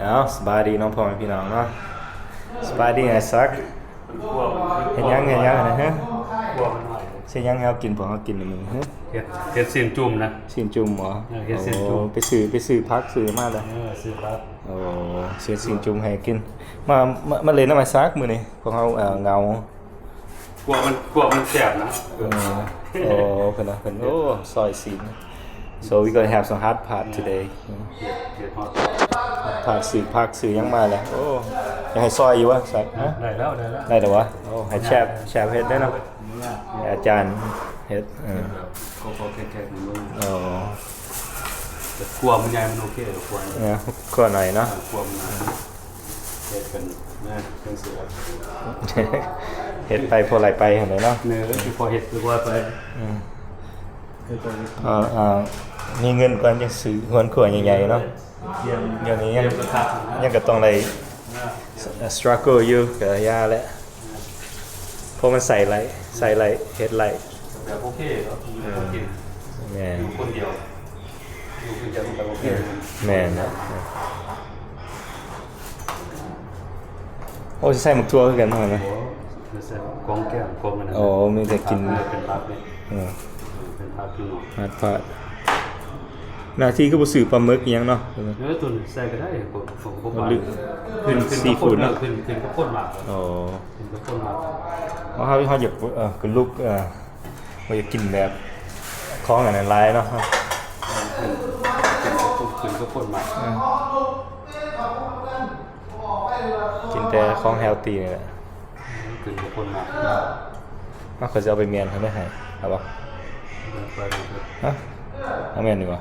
ເອົາ ສະບາຍດີເນາະ ພໍ່ແມ່ພີ່ນ້ອງເນາະ. ສະບາຍດີອ້າຍສັກ. ເຮັດຫຍັງ ເຮັດຫຍັງຫັ້ນນະ? ເຮັດຫຍັງໃຫ້ເຮົາກິນ ພວກເຮົາກິນມື້ນີ້? ເຮັດ ເຮັດຊີ້ນຈຸ່ມນະ. ຊີ້ນຈຸ່ມບໍ? ເອີ ເຮັດຊີ້ນຈຸ່ມ. ໂອ້ ໄປຊື້ ໄປຊື້ຜັກຊື້ຫຍັງມາແລ້ວ? ເອີ ຊື້ຜັກ. ໂອ້ ເຮັດຊີ້ນຈຸ່ມໃຫ້ກິນ. ມາ ມາ ມາຫຼິ້ນນຳອ້າຍສັກມື້ນີ້ ພວກເຮົາ ເອີ ເຫງົາ. ຂົ້ວມັນ ຂົ້ວມັນແຊບນະ. ເອີ ໂອ້ ເພິ່ນນະ ເພິ່ນ ໂອ້ ຊອຍຊີ້ນ. So we gonna have some hot pot today. ເຮັດ ເຮັດຮອດ hot pot ຊື້ຜັກຊື້ຫຍັງມາແລ້ວ. ໂອ້ ຢາກໃຫ້ຊອຍຢູ່ວະ ສັກ? ຮະ ໄດ້ແລ້ວ ໄດ້ແລ້ວ ໄດ້ແລ້ວວະ? ໂອ້ ໃຫ້ແຊບ ແຊບເຮັດໄດ້ເນາະ ອາຈານເຮັດ. ເອີ ເຮັດແບບກໍໆແຄກໆ ໂອ້ ແຕ່ຂົ້ວມັນໃຫຍ່ ມັນໂອເຄ ຂົ້ວ ເອີ ຂົ້ວໜ້ອຍເນາະ ເອີ ຂົ້ວມັນໜ້ອຍ. ເຮັດກັນນະ ຈັ່ງຊີ້ລະ ເຮັດໄປພໍໄລ່ໄປຫັ້ນແຫຼະເນາະ. ເນີ ຄືພໍເຮັດຄືພໍໄປ. ອືມ ຄືພໍເຮັດ. ເອີ ເອີ ມີເງິນກ່ອນຈັ່ງຊື້ເຮືອນຄົວໃຫຍ່ໆເນາະ. ດຽວນີ້ຍັງ ຍັງກະຕ້ອງໄດ້ struggle ຢູ່ ກະຢ່າແຫຼະ. ເພາະມັນໃຊ້ໄດ້ ໃຊ້ໄດ້ ເຮັດໄດ້ ແບບໂອເຄເນາະ ແບບໂອເຄ. ແມ່ນ ຢູ່ຄົນດຽວ ຢູ່ຄົນດຽວມັນກະໂອເຄ. ແມ່ນແຫຼະ. ໂອ້ ຊິໃສ່ໝາກຖົ່ວຄືກັນເນາະ. ໂອ້ ໃສ່ຂອງແກ້ມຂອງອັນນັ້ນ. ໂອ້ ມີແຕ່ກິນ ເປັນຜັກເດ້. ເອີ ເປັນຜັກຢູ່ເນາະ. ຫາດພາດ ໜ້າທີ່ຄືບໍ່ຊື້ປາໝຶກອີ່ຫຍັງເນາະ. ເອີ ໂຕນີ້ໃສ່ກະໄດ້ ພວກ ພວກ ພວກ ມັນລຶ ຂຶ້ນ ຂຶ້ນກັບຄົນເນາະ ຂຶ້ນ ຂຶ້ນກັບຄົນມາກ. ໂອ້ ຂຶ້ນກັບຄົນມາກ. ເຮົາ ເຮົາຢາກ ເອີ ກະລຸກ ເອີ ບໍ່ຢາກກິນແບບຂອງອັນນັ້ນຫຼາຍເນາະ. ເອີ ຂຶ້ນ ຂຶ້ນກັບຄົນ ຂຶ້ນກັບຄົນມາກ. ເອີ ກິນແຕ່ຂອງ healthy ນີ້ແຫຼະ. ຂຶ້ນກັບຄົນມາກ. ເອົາ ຂ້ອຍຊິເອົາໄປມ້ຽນໃຫ້ ເອົາບໍ່? ໄປ ໄປ ໄປ. ຮະ ເອົາມ້ຽນດີກວ່າ.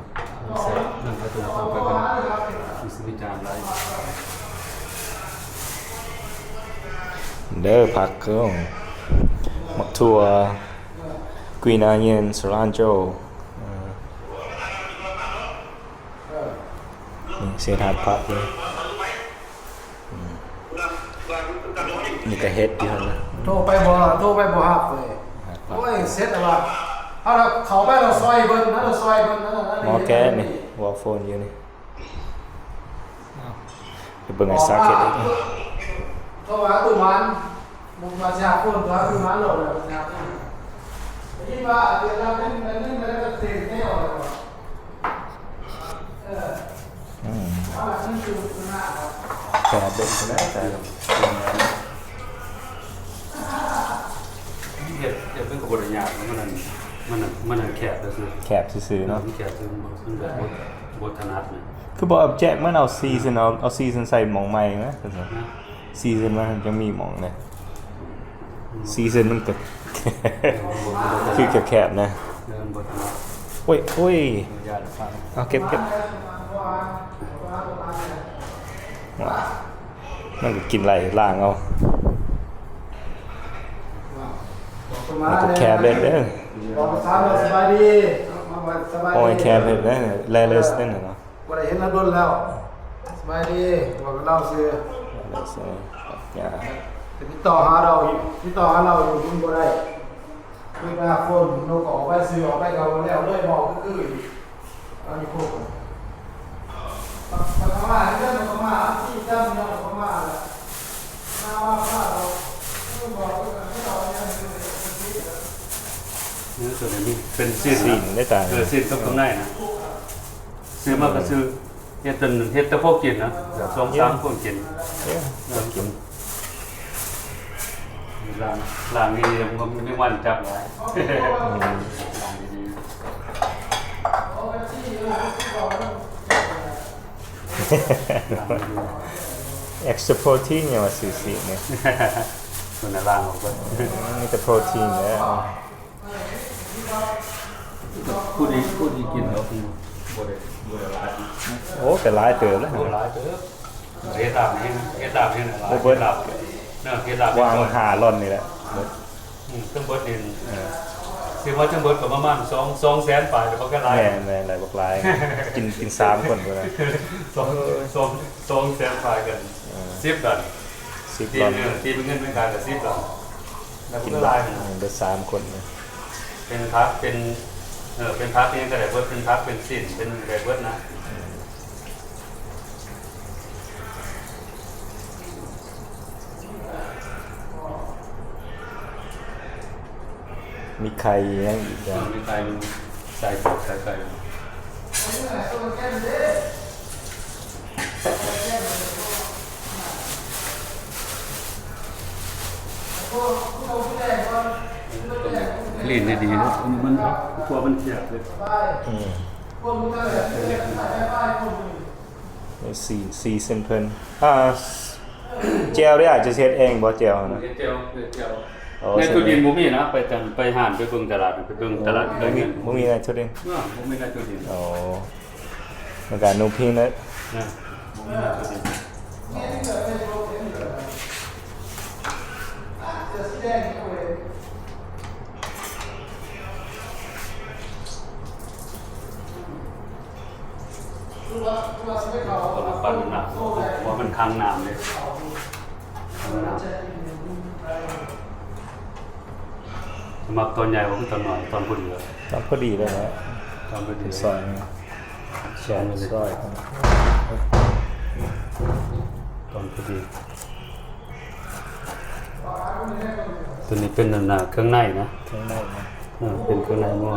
ເດີ ຜັກເຄື່ອງ ໝາກຖົ່ວ green onion cilantro. ເອີ ນີ້ເສດຫາດພະນີ້. ອືມ ນີ້ກະເຮັດຢູ່ຫັ້ນນະ. ໂທໄປບໍ່ ໂທໄປບໍ່ຮັບເວີຍ. ໂອ້ຍ ເສັດແລ້ວວ່າ ເຮົາເຂົ້າໄປແລ້ວຊອຍເພິ່ນ ເຮົາຊອຍເພິ່ນ. ໝໍແກະນີ້ ເວົ້າໂຟນຢູ່ນີ້. ໄປເບິ່ງໄອ້ສັກເຮັດອີກ. ໂທຫາຕູ້ໝານ ບໍ່ວ່າຊິຫາຄົນ ໂທຫາຕູ້ໝານໂລດແລ້ວ ຊິຫາຄົນ. ໄດ້ຍິນວ່າເດືອນລະເງິນ ເງິນ ເງິນ ເງິນ ເຕັມແລ້ວ. ອືມ ແຊບເດ້ ແຊບ ແຊບ. ເຮັດ ເຮັດມັນກະບໍ່ໄດ້ຍາກ ມັນອັນ ມັນອັນ ມັນອັນແຄບຊື່ໆ ແຄບຊື່ໆເນາະ. ມັນແຄບຊື່ໆ ມັນແບບບໍ່ ບໍ່ຖະໜັດນະ. ຄືບໍ່ເອົາແຈກມັນ ເອົາຊີຊັນ ເອົາ ເອົາຊີຊັນໃສ່ໝ່ອງໃໝ່ນະ. ຊີຊັນມັນຈັ່ງມີໝ່ອງເດ້. ຊີຊັນມັນກະ ຄືແຄບໆນະ. ໂອ້ຍ ໂອ້ຍ ເອົາເກັບ ເກັບ. ມັນກະກິນໄຫຼ ລ້າງເອົາ. ມັນກະແຄເລັດເດີ. ສະບາຍດີ ສະບາຍດີ. ໂອ້ຍ ແຄເລັດເດີ ແລເລັດເດີເນາະ. ບໍ່ໄດ້ເຫັນລາວດົນແລ້ວ. ສະບາຍດີ ບອກກັບລາວຊື່. ຕິດຕໍ່ຫາລາວ ຕິດຕໍ່ຫາລາວຢູ່ ມັນບໍ່ໄດ້. ມີບັນຫາຄົນ ນົກອອກໄປ ຊື້ອອກໄປກະບໍ່ແລ້ວເລີຍ ເວົ້າຄືໆ. ອັນນີ້ພວກ ປະກະມາເລື່ອງປະກະມາ ທີ່ຈຳເລື່ອງປະກະມາແຫຼະ. ເນື້ອໂຕນີ້ເປັນຊີ້ນນະ. ຊີ້ນໄດ້ຕາຍ. ເອີ ຊີ້ນກັບເຄື່ອງໃນນະ. ຊື້ມາກະຊື້ ເຮັດຈົນ ເຮັດແຕ່ພໍກິນນະ ສອງສາມຄົນກິນ. ເອີ ກິນ ລ້າງ ລ້າງດີໆ ມັນ ມັນ ມັນຈັບຫຼາຍ. ອືມ ລ້າງດີໆ. ເອັກສະໂປຣຕີນ ຫຍັງວ່າ ຊີຊີນີ້ ເພິ່ນນະ ລ້າງອອກເບິດ. ອືມ ມີແຕ່ໂປຣຕີນແຫຼະ. ຜູ້ດີ ຜູ້ດີກິນແລ້ວ ບໍ່ໄດ້ ບໍ່ໄດ້ຫຼາຍ. ໂອ້ ກະຫຼາຍເຕີບແລ້ວ. ໂອ້ ຫຼາຍເຕີບ. ເຮັດລາບນີ້ ເຮັດລາບນີ້ຫຼາຍ. ບໍ່ເບິດ ເຮັດລາບ ເນາະ ເຮັດລາບ ວາງຫ້າລອນນີ້ແຫຼະ ເບິດ. ອືມ ທັງເບິດນີ້ ເອີ ຊິວ່າທັງເບິດກະປະມານສອງ ສອງແສນປາຍ ແຕ່ບໍ່ກະຫຼາຍ. ແມ່ນໆ ຫຼາຍ ບັກຫຼາຍ. ກິນ ກິນສາມຄົນພຸ້ນນະ. ສອງ ສອງ ສອງແສນປາຍກັນ. ເອີ ສິບດອນ ສິບດອນ. ເອີ ຕີເປັນເງິນອາເມລິກາກະສິບດອນ. ແລ້ວກະຫຼາຍ ກິນເບິດສາມຄົນ. ເປັນຜັກ ເປັນ ເອີ ເປັນຜັກອີ່ຫຍັງກະໄດ້ເບິດ ເປັນຜັກ ເປັນຊີ້ນ ເປັນໄດ້ເບິດນະ. ອືມ. ມີໄຂ່ຫຍັງອີກ ເອີ ອ່ະ? ມີໄຂ່ ໃສ່ກອກໃສ່ໄຂ່ ລີນດີໆ ເນາະ ອັນນີ້ມັນ ຕົວະມັນແຄບເລີຍ ອືມ ສີ່ ສີ່ເຊັນເພິ່ນ ອ່າ ແຈ່ວເດ້ ອາດຈະເຮັດເອງບໍ່ ແຈ່ວຫັ້ນນະ? ເຮັດແຈ່ວ ເຮັດແຈ່ວ ອໍ ໃນຕູ້ເຢັນບໍ່ມີນະ ໄປຈັ່ງ ໄປຮ້ານ ໄປເບິ່ງຕະຫຼາດ ໄປເບິ່ງຕະຫຼາດ ບໍ່ມີ ບໍ່ມີໃນຕູ້ເຢັນ ເອີ ບໍ່ມີໃນຕູ້ເຢັນ ອໍ ມັນກະນຸ່ງພິງເລີຍ ນະ ບໍ່ມີໃນຕູ້ເຢັນ ເຂົາກໍປັ່ນນ້ຳ ເພາະມັນຂັງນ້ຳເດ້ ຂັງນ້ຳ ມັກຕອນໃຫຍ່ບໍ່ຄືຕອນນ້ອຍ? ຕອນພໍດີ ຕອນພໍດີແລ້ວແຫຼະ ຕອນພໍດີ ຊອຍ ຊອຍ ຕອນພໍດີ. ຕົວນີ້ເປັນອັນນ່າ ເຄື່ອງໃນນະ ເຄື່ອງໃນນະ ເອີ ເປັນເຄື່ອງໃນງົວ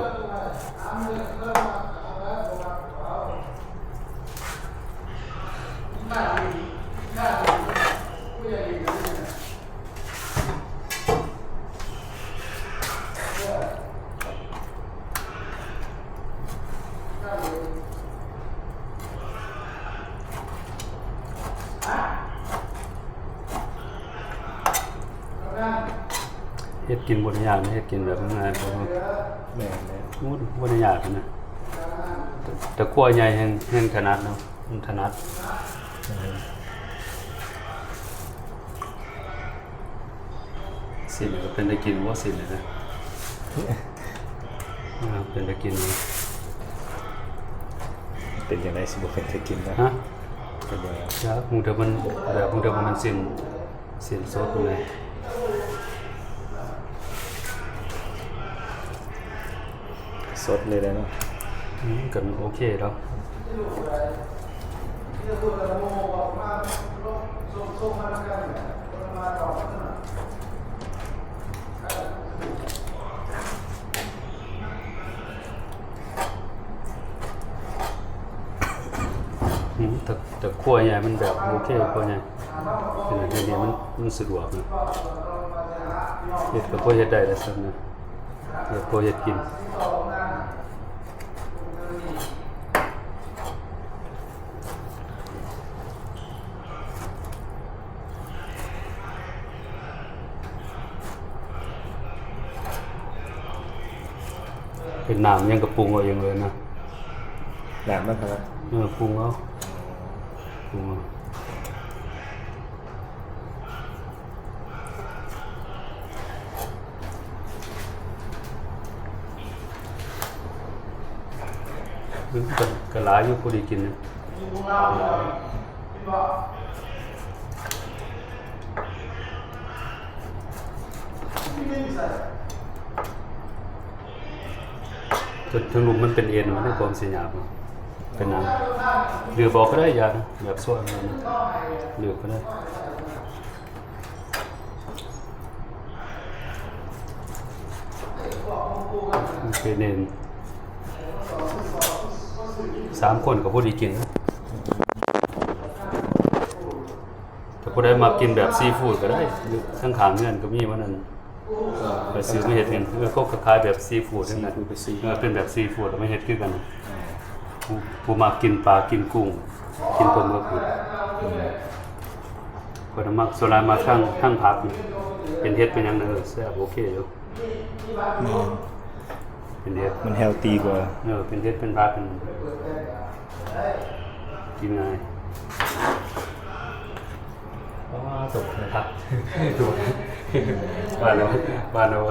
ເຮັດກິນບໍ່ໄດ້ຍາກນະ ເຮັດກິນແບບງ່າຍໆ ເພາະວ່າ ແມ່ນແຫຼະ ໂອ້ ບໍ່ໄດ້ຍາກນະ ແຕ່ຄົວໃຫຍ່ແຮ່ງ ແຮ່ງຖະໜັດເນາະ ມັນຖະໜັດ ອືມ. ຊີ້ນນີ້ກໍເປັນຕາກິນບໍ່? ຊີ້ນນີ້ນະ ອ່າ ເປັນຕາກິນຢູ່ ເປັນຈັ່ງໃດຊິບໍ່ເປັນຕາກິນນະ? ຮະ? ເປັນຫຍັງ? ຈັກ ຮູ້ແຕ່ມັນແບບ ຮູ້ແຕ່ວ່າມັນຊີ້ນ ຊີ້ນສົດຫັ້ນແຫຼະ. ສົດເລີຍແຫຼະເນາະ ອືມ ກໍໂອເຄດອກ ອືມ ແຕ່ ແຕ່ຄົວໃຫຍ່ມັນແບບໂອເຄ ຄົວໃຫຍ່ ເຮັດໃຫ້ມັນ ມັນສະດວກນະ ເຮັດກໍພໍເຮັດໄດ້ແຫຼະຊັ້ນນະ. ເຮັດພໍເຮັດກິນ ເຮັດນ້ຳຫຍັງກໍປຸງເອົາເອງເລີຍນະ ນ້ຳມັນຫັ້ນນະ ເອີ ປຸງເອົາ ປຸງເອົາ. ມັນກໍ ກໍຫຼາຍຢູ່ ພໍດີກິນນະ ເທິງລຸ່ມມັນເປັນເອັນ ມັນມີຄວາມຊິຍາກເນາະ ເປັນອັນ ຫຼືບອອກກໍໄດ້ ຢ່າງແບບສ່ວນນັ້ນ ຫຼືບກໍໄດ້. ໂອເຄ ນີ້ ສາມຄົນກໍພໍດີກິນ ຖ້າຜູ້ໃດມັກກິນແບບຊີຟູດກໍໄດ້ ຢູ່ທາງຂ້າງເຮືອນກໍມີ ວັນນັ້ນ ເອີ ໄປຊື້ມາເຮັດເປັນ ເອີ ເຂົາກໍຂາຍແບບຊີຟູດນັ້ນ ເອີ ເປັນແບບຊີຟູດ ເອົາມາເຮັດຄືກັນ ເອີ ຜູ້ ຜູ້ມັກກິນປາ ກິນກຸ້ງ ກິນປາໝຶກ ອືມ ຂ້ອຍມັກ ສ່ວນຫຼາຍມັກທັງ ທັງຜັກ ເປັນເຫັດເປັນຫຍັງນະ ເອີ ແຊບ ໂອເຄຢູ່ ແມ່ນ ເປັນເຫັດ ມັນເຮລຕີກວ່າ ເອີ ເປັນເຫັດເປັນຜັກ ກິນງ່າຍ. ອໍ ຕົກນະຄັບ ຕົກ ບ້ານເຮົາ ບ້ານເຮົາ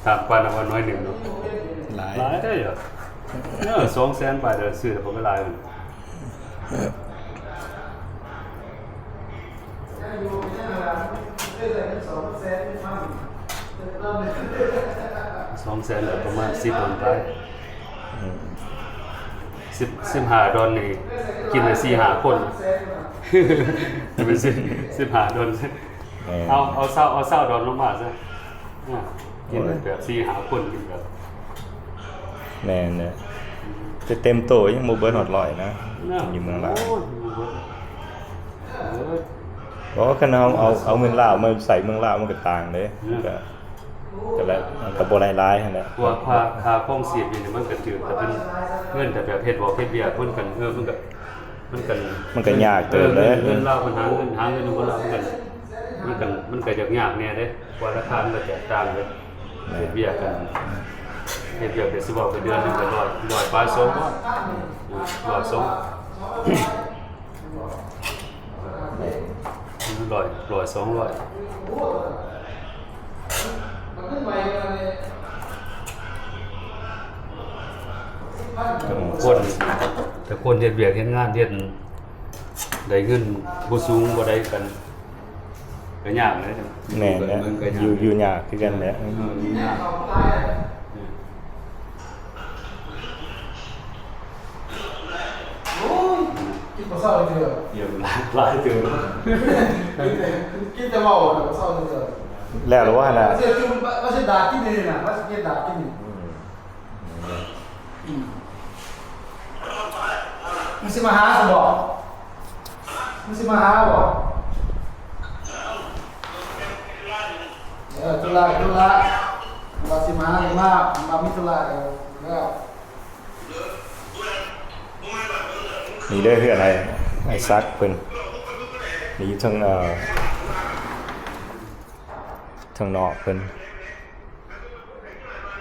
ຕາມບ້ານເຮົາວ່າໜ້ອຍໜຶ່ງເນາະ ຫຼາຍ ຫຼາຍໄດ໋ ເອີ ສອງແສນປາຍ ເດີ ຊື້ແລ້ວບໍ່ຫຼາຍ ສອງແສນ ປະມານສິບດອນປາຍ ອືມ ສິບ ສິບຫ້າດອນນີ້ ກິນໄດ້ສີ່ຫ້າຄົນ ເປັນສິບ ສິບຫ້າດອນ ເອີ ເອົາ ເອົາຊາວ ເອົາຊາວດອນລົງມາຊະ ອ່າ ກິນແບບສີ່ຫ້າຄົນກິນແບບ ແມ່ນແຫຼະ ແຕ່ເຕັມໂຕຍັງບໍ່ເບິດຮອດຮ້ອຍນະ ເນາະ ກິນຢູ່ເມືອງລາວ. ໂອ້ຍ ບໍ່ເບິດ ບໍ່ເບິດ ບໍ່ ຄັນເຮົາເອົາ ເອົາເງິນລາວມາໃຊ້ເມືອງລາວມັນກໍຕ່າງເດ້ ເນາະ ກໍ ກໍແລ້ວ ກໍບໍ່ໄດ້ຫຼາຍຫັ້ນແຫຼະ ເພາະວ່າຄ່າ ຄ່າຄອງຊີບຢູ່ນີ້ມັນກໍຖືກ ຖ້າເປັນເງິນ ຖ້າແບບເຮັດວຽກ ເຮັດວຽກ ມັນກໍ ເອີ ມັນກໍ ມັນກໍ ມັນກໍຍາກເຕີບແຫຼະ ເອີ ເງິນ ເງິນລາວມັນຫາເງິນ ຫາເງິນຢູ່ເມືອງລາວ ມັນກໍ ມັນກໍ ມັນກໍຍາກໆແດ່ເດ້ ເພາະວ່າລາຄາມັນກໍແຕກຕ່າງເດ້ ແມ່ນ ເຮັດວຽກກັນ ເຮັດວຽກກໍຊິເວົ້າໄປເດືອນໜຶ່ງກໍຮ້ອຍ ຮ້ອຍປາຍ ສອງຮ້ອຍ ເອີ ຮ້ອຍ ສອງ ຮ້ອຍ ຮ້ອຍ ສອງຮ້ອຍ ຄົນ ແຕ່ຄົນເຮັດວຽກເຮັດງານ ເຮັດໄດ້ເງິນບໍ່ສູງບໍ່ໄດ້ກັນ ກໍຍາກເດ້ ແມ່ນແຫຼະ ຢູ່ ຢູ່ຍາກຄືກັນແຫຼະ ເອີ ຢູ່ຍາກ ໂອ້ຍ ກິນບໍ່ເຊົາເທື່ອ ກິນຫຼາຍເທື່ອ ກິນແຕ່ ກິນແຕ່ເວົ້າ ບໍ່ເຊົາເທື່ອ ແລ້ວຫຼືວ່າຫັ້ນນະ ວ່າຊິຈຸ່ມ ວ່າຊິດາດກິນນີ້ນະ ວ່າຊິເຮັດດາດກິນນີ້ ອືມ ອືມ ມັນຊິມາຫາຊັ້ນບໍ? ມັນຊິມາຫາບໍ? ເອີ ທຸລະ ທຸລະ ວ່າຊິມາຫາ ມາ ມາມີທຸລະ ເອີ ແລ້ວ ນີ້ເດີເຮືອນອ້າຍ ອ້າຍສັກເພິ່ນ ນີ້ຢູ່ທາງ ເອີ ທາງນອກເພິ່ນ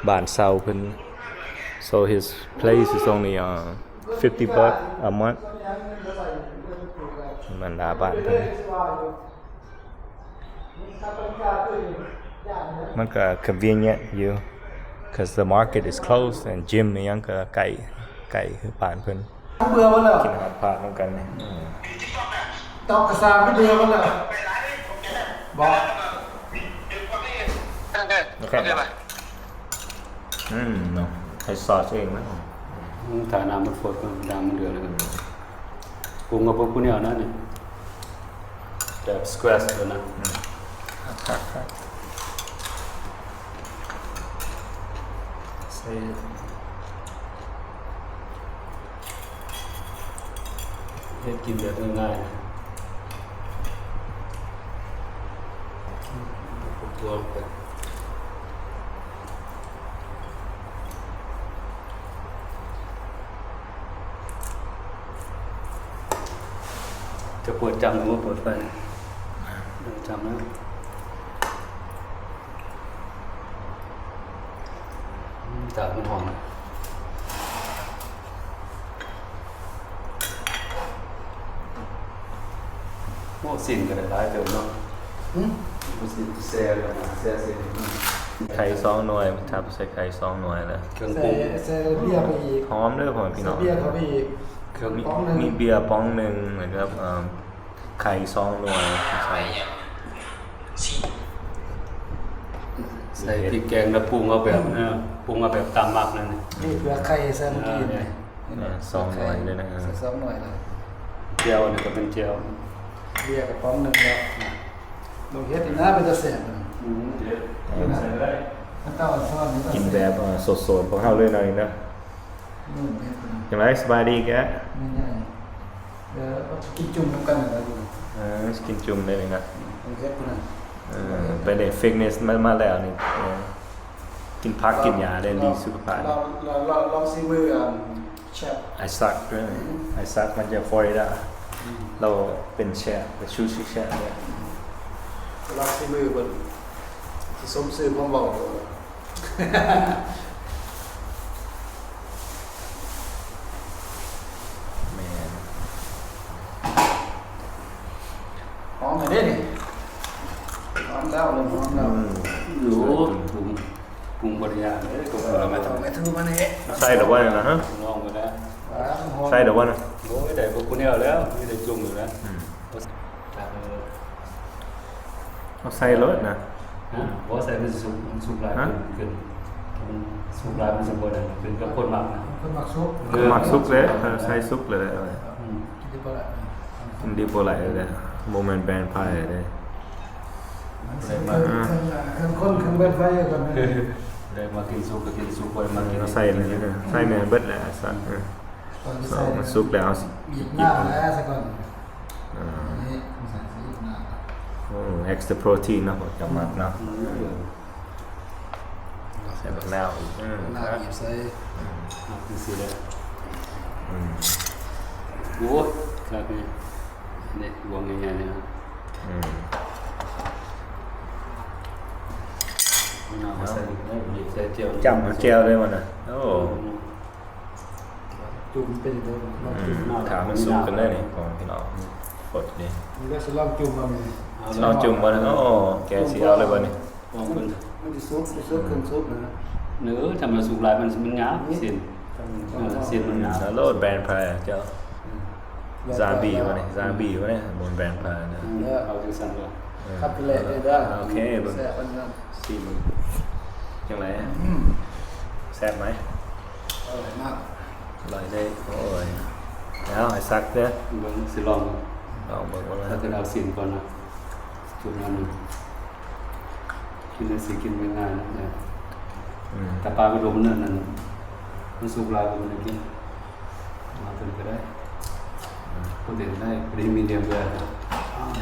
ບ້ານເຊົ່າເພິ່ນ so his place is only uh fifty baht a month ບັນດາບ້ານເພິ່ນ ມັນກໍ convenient ຢູ່ 'cause the market is close and gym ອີ່ຫຍັງກໍໃກ້ ໃກ້ຄືບ້ານເພິ່ນ. ເບື່ອໝົດແລ້ວ ກິນອາຫານພາກນຳກັນນີ້ ອືມ ຕອກກະຊາມເບື່ອໝົດແລ້ວ ບໍ່ ໂອເຄ ອືມ ເນາະ ໃຫ້ຊອດເອງນະ ອືມ ຖ້ານ້ຳມັນຟົດ ນ້ຳມັນເດືອດແລ້ວກໍ ປຸງເອົາເບິ່ງຜູ້ແນວນັ້ນນີ້ ແບບ scratch ໂດນນະ ອືມ ໃສ່ ເຮັດກິນແບບງ່າຍໆ ບວກໄປ ຈະເປີດຈ້ຳ ຫຼືວ່າເປີດໄຟ? ຈ້ຳນະ. ອືມ ຕາກມັນຮ້ອນ. ໂອ້ ຊີ້ນກໍໄດ້ຫຼາຍເຕີບເນາະ. ຫຶ? ຊີ້ນແຊ່ ແຊ່ຊີ້ນ. ໄຂ່ສອງໜ່ວຍ ມັນທັບໃສ່ໄຂ່ສອງໜ່ວຍແລ້ວ. ເຄື່ອງປຸງ ໃສ່ ໃສ່ເບຍໄປອີກ. ຫອມເດີພໍ່ແມ່ພີ່ນ້ອງ. ໃສ່ເບຍເຂົ້າໄປອີກ. ເຄື່ອງ ມີ ປ໋ອງໜຶ່ງ ມີເບຍປ໋ອງໜຶ່ງ ແລ້ວກໍ ເອີ່ມ ໄຂ່ສອງໜ່ວຍໃສ່ ໃສ່ພິກແກງ ແລ້ວປຸງເອົາແບບ ເອີ ປຸງເອົາແບບຕາມມັກນັ້ນ. ນີ້ເຜືອກໄຂ່ໃສ່ເມື່ອກີ້ນີ້ ເຫັນບໍ່? ສອງໜ່ວຍເລີຍນະ ໃສ່ສອງໜ່ວຍແລ້ວ. ແຈ່ວນີ້ກໍເປັນແຈ່ວ ເບຍກະປ໋ອງໜຶ່ງແລ້ວ. ລອງເຮັດນະ ເປັນຕາແຊບ. ອືມ ເຮັດ ເຮັດໃສ່ໄດ້. ເຂົາເຈົ້າສອນໃຫ້ ກິນແບບ ເອີ ສົດໆ ຂອງເຮົາເລີຍເນາະນີ້ເນາະ. ອືມ ເຮັດ ຈັ່ງໃດ ສະບາຍດີແກ? ແມ່ນຫຍັງ? ເອີ ກິນຈຸ່ມນຳກັນນະ. ເອີ ກິນຈຸ່ມໄດ້ນີ້ນະ. ເຮັດພຸ້ນນະ. ເອີ ໄປເລ່ນຟິດເນສມາ ມາແລ້ວນີ້. ເອີ ກິນຜັກກິນຫຍ້າໄດ້ ດີສຸຂະພາບ. ລອງ ລອງ ລອງ ລອງຊີມື ອັນ ເຊຟ ໄອຊັກເດີ. ອືມ ໄອຊັກມາຈາກຟລໍຣິດາ. ອືມ ລາວເປັນເຊຟ ເປັນຊູຊິເຊຟເດີ. ອືມ ລອງຊີມືເບິ່ງ ຊິສົມຊື່ຄວາມເວົ້າ. ແມ່ນ ຫອມແລ້ວເດ້ນີ້. ຫອມແລ້ວ ເລີ່ມຫອມແລ້ວ. ອືມ ໂອ້ ປຸງ ປຸງບໍ່ໄດ້ຍາກເດ້. ເອີ ແມ່ເຖົ້າ ແມ່ເຖົ້າມາແນ່. ໃສ່ແລ້ວບໍ່ນະ? ລອງໄປແລ້ວ. ໃສ່ແລ້ວບໍ່ນະ? ໂອ້ຍ ໄດ້ບໍ່ ຜູ້ແນວແລ້ວ ມີແຕ່ຈຸ່ມຢູ່ແລ້ວ. ອືມ ເອົາໃສ່ໂລດນະ. ຮະ? ບໍ່ໃສ່ ມັນຊິສຸກ ມັນສຸກຫຼາຍ. ຮະ? ຂຶ້ນ ມັນສຸກຫຼາຍ ມັນຊິບໍ່ໄດ້ ຂຶ້ນກັບຄົນມັກນະ. ຄົນມັກສຸກ ເອີ ມັກສຸກເລີຍ. ເອີ ໃສ່ສຸກເລີຍ. ອືມ ກິນດີບໍ່ຫຼາຍ ກິນດີບໍ່ຫຼາຍເລີຍ. ບໍ່ແມ່ນແບຣນໄພເດ້. ເຄື່ອງ ເຄື່ອງຄົນ ເຄື່ອງເປີດໄຟກ່ອນນະ ໄດ້ມາກິນສຸກກໍກິນສຸກ ບໍ່ໄດ້ມາກິນ ໃສ່ແມ່ນ ໃສ່ແມ່ນເບິດແລ້ວ ສັດ ເອີ ມັນສຸກແລ້ວ ເຮົາຊິບີບໜ້າແລ້ວຊະກ່ອນ ເອີ ນີ້ ໂອ້ extra protein ເນາະ ເຈົ້າມັກເນາະ ໃສ່ບັກນາວອີກ ເອີ ໜ້າບີບໃສ່ ອືມ ໂອ້ຍ ຄັກນີ້ ນີ້ ບວງໃຫຍ່ໆ ນີ້ ອືມ ເອົາ ໃສ່ ບີບໃສ່ແຈ່ວ ຈ້ຳແຈ່ວເລີຍມັນນະ ໂອ້ ຈຸ່ມເປັນເດີ ອືມ ຖ້າມັນສຸກກັນເດີນີ້ ຂອງພີ່ນ້ອງ ກົດນີ້ ມັນກໍຊິລອງຈຸ່ມເບິ່ງນີ້ ລອງຈຸ່ມເບິ່ງ ໂອ້ ແກະຊິເອົາເລີຍບັດນີ້ ອອກເບິ່ງ ມັນຊິສຸກ ຊິສຸກ ເຄື່ອງສຸກນະ ເອີ ຖ້າມັນສຸກຫຼາຍ ມັນ ມັນຫຍາບ ຊີ້ນ ເອີ ຊີ້ນມັນຫຍາບ ໂລດ ແບນພາຍເຈົ້າ ອືມ ຊອມບີບໍ່ນີ້ ຊອມບີບໍ່ນີ້ ບໍ່ແມ່ນແບນພາຍນະ ເອີ ເອົາຈັ່ງຊັ້ນເດີ ເອີ ຄັບເລີຍເດີ ໂອເຄ ເບິ່ງ ແຊບປານນັ້ນ ຊີມເບິ່ງ ຈັ່ງໃດ ອືມ ແຊບໄໝ? ອະລ່ອຍມາກ ອະລ່ອຍເດ້ ໂອ້ຍ ເອົາໃຫ້ສັກເດີ ເບິ່ງ ຊິລອງ ລອງເບິ່ງວ່າ ເອົາຊີ້ນກ່ອນນະ ຈຸ່ມໜ້ອຍໜຶ່ງ ກິນຈັ່ງຊີ້ກິນງ່າຍໆ ເນາະ ອືມ ແຕ່ປາກະດົມນັ້ນ ມັນສຸກຫຼາຍກໍບໍ່ໄດ້ກິນ ເອົາຕົວນີ້ກໍໄດ້ ອືມ ໂປຣຕີນໄດ້ ພໍດີມີດຽມແຣ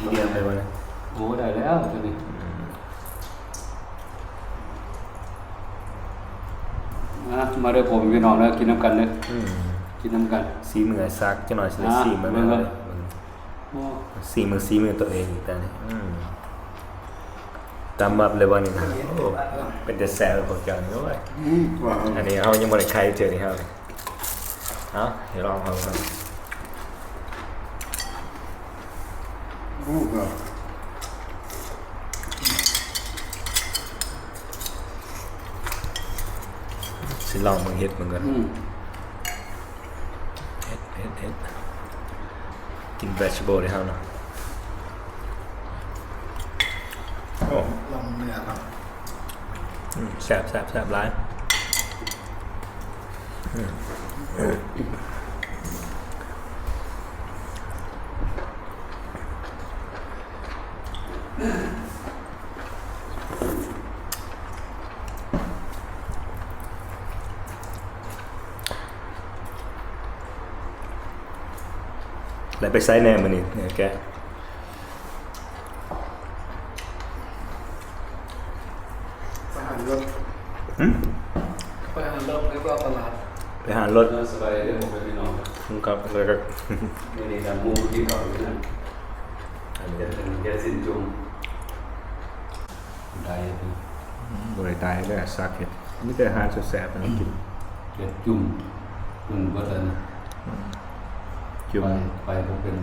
ມີດຽມໄດ້ບໍ່ນີ້? ໂອ້ ໄດ້ແລ້ວຕົວນີ້ ອືມ ອ່ະ ມາເດີພໍ່ແມ່ພີ່ນ້ອງເດີ ກິນນຳກັນເດີ ອືມ ກິນນຳກັນ ສີມືອ້າຍສັກ ຈັກໜ່ອຍຊິໄດ້ ອ່ະ ຊີມເບິ່ງ ເບິ່ງເດີ ເບິ່ງ ໂອ້ ສີມື ສີມືຕົວເອງອີກແລ້ວນີ້ ອືມ ຕຳບັບເລີຍບໍ່ນີ້ນະ ໂອ້ ເປັນຕາແຊບເລີຍພວກເຈົ້ານີ້ ໂອ້ຍ ອືມ ອັນນີ້ເຮົາຍັງບໍ່ໄດ້ໄຂ່ເທື່ອນີ້ເຮົາ ເອົາ ໃຫ້ລອງເອົາກ່ອນ ອືມ ຊິລອງເບິ່ງເຮັດເບິ່ງກ່ອນ ອືມ ເຮັດ ເຮັດ ເຮັດ ກິນ vegetable ເດ້ເຮົາເນາະ ໂອ້ ລອງເນື້ອກ່ອນ ອືມ ແຊບ ແຊບ ແຊບຫຼາຍ ອືມ ແລ້ວໄປໃສແດ່ມື້ນີ້ ແກະ ໄປຫາລົດ ຫື? ໄປຫາລົດ ໄປຕະຫຼາດ ໄປຫາລົດ ສະບາຍດີເດີພໍ່ແມ່ພີ່ນ້ອງ ຄັບ ມື້ນີ້ນຳໝູ່ກິນເຂົ້າຢູ່ນະ ອັນນີ້ເຮັດເປັນແກງຊີ້ນຈຸ່ມ ໄດ້ຢູ່ ອືມ ບໍ່ໄດ້ຕາຍເດີ ສັກເຮັດ ມີແຕ່ອາຫານແຊບໆໃຫ້ກິນ ເຮັດຈຸ່ມ ມັນບໍ່ທັນ ອືມ ຈຸ່ມ ໄປ ໄປບໍ່ເປັນ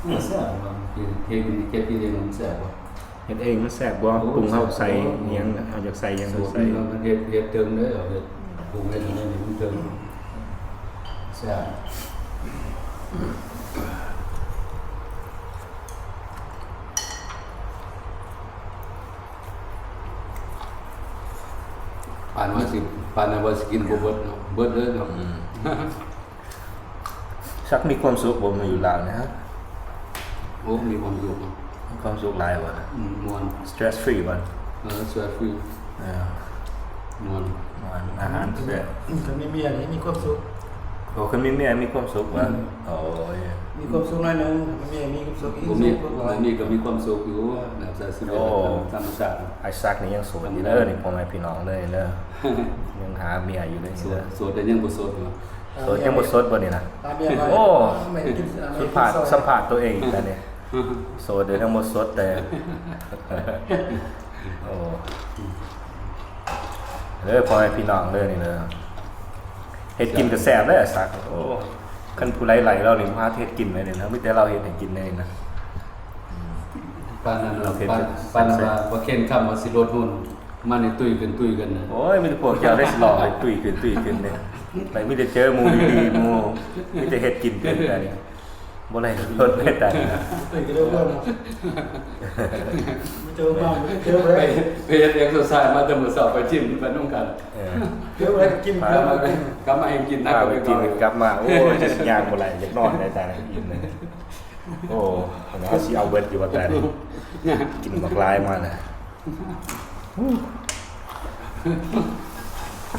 ມັນແຊບວ່າ ເຮັດ ເຮັດ ເຮັດກິນເອງມັນແຊບບໍ່? ເຮັດເອງມັນແຊບບໍ່? ໂອ້ ປຸງເຮົາໃສ່ ແຊບ ອີ່ຫຍັງ ເຮົາຢາກໃສ່ຫຍັງ ສູດ ໃສ່ ນີ້ເຮົາເຮັດ ເຮັດເຖິງເດີເຮົາເຮັດ ປຸງເຮັດອັນນີ້ມັນເຖິງ ແຊບ ປານວ່າຊິ ປານວ່າຊິກິນບໍ່ເບິດເນາະ ເບິດເລີຍເນາະ ອືມ ສັກມີຄວາມສຸກບໍ່ ມາຢູ່ລາວນີ້? ໂອ້ ມີຄວາມສຸກເນາະ ມີຄວາມສຸກຫຼາຍບໍ່? ອືມ ມ່ວນ stress free ບໍ່? ເອີ stress free ເອີ ມ່ວນ ມ່ວນ ອາຫານແຊບ ຄັນມີເມຍນີ້ມີຄວາມສຸກ ໂອ້ ຄັນມີເມຍມີຄວາມສຸກບໍ່? ອືມ ໂອ້ຍ ມີຄວາມສຸກໜ້ອຍໜຶ່ງ ຄັນມີເມຍມີຄວາມສຸກອີກ ບໍ່ມີ ສຸກຫຼາຍ ບໍ່ມີກໍມີຄວາມສຸກຢູ່ ແບບໃຊ້ຊີວິດ ໂອ້ ຕາມທຳມະຊາດ ອ້າຍສັກນີ້ຍັງໂສດຢູ່ເດີ ນີ້ພໍ່ແມ່ພີ່ນ້ອງເດີ ຍັງຫາເມຍຢູ່ເດີ ໂສດ ໂສດແຕ່ຍັງບໍ່ສົດຢູ່ ໂສດຍັງບໍ່ສົດບໍ່ນີ້ນະ? ໂອ້ ສຳພາດ ສຳພາດຕົວເອງອີກແລ້ວນີ້ ໂສດແຕ່ຍັງບໍ່ສົດແຕ່ ໂອ້ ເດີພໍ່ແມ່ພີ່ນ້ອງເດີນີ້ເດີ ເຮັດກິນກໍແຊບເດີສັກ ໂອ້ ຄັນຜູ້ໃດໄລ່ລາວນີ້ ບໍ່ຫາເຮັດກິນເລີຍນີ້ນະ ມີແຕ່ລາວເຮັດໃຫ້ກິນເລີຍນະ ປານນັ້ນ ປານ ປານນັ້ນວ່າ ວ່າເຄນຄຳວ່າຊິລົດຫຸ່ນ ມານີ້ຕຸ້ຍຂຶ້ນ ຕຸ້ຍຂຶ້ນນະ ໂອ້ຍ ມີແຕ່ພວກເຈົ້າໄດ້ຊິລອງໃຫ້ຕຸ້ຍຂຶ້ນ ຕຸ້ຍຂຶ້ນເດ້ ໄປມີແຕ່ເຈີໝູ່ດີໆ ໝູ່ ມີແຕ່ເຮັດກິນເປັນແຕ່ນີ້ ບໍ່ໄດ້ລົດໄດ້ຕາຍ ໄປ ໄປເຮັດເອັກເຊີໄຊມາແຕ່ມື້ເຊົ້າ ໄປຈິມ ໄປນຳກັນ ເອີ ກັບມາ ກັບມາແຮ່ງກິນໜັກ ພາໄປຈິມ ກັບມາ ໂອ້ຍ ຈະຊິຍ່າງບໍ່ໄດ້ ຢາກນອນໄດ້ຕາຍ ອີ່ມເລີຍ. ໂອ້ ເຮົາຊິເອົາເບິດຢູ່ວ່າ ແຕ່ນີ້ ກິນບັກຫຼາຍມາແລ້ວ.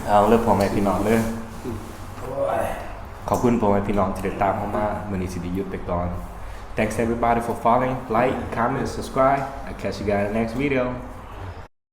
ເອົາເລີຍພໍ່ແມ່ພີ່ນ້ອງເດີ, ຂອບຄຸນພໍ່ແມ່ພີ່ນ້ອງທີ່ໄດ້ຕາມເຮົາມາ. ມື້ນີ້ຊິໄດ້ຢຸດໄປກ່ອນ. Thanks everybody for following. Like, comment, subscribe. I'll catch you guys in the next video.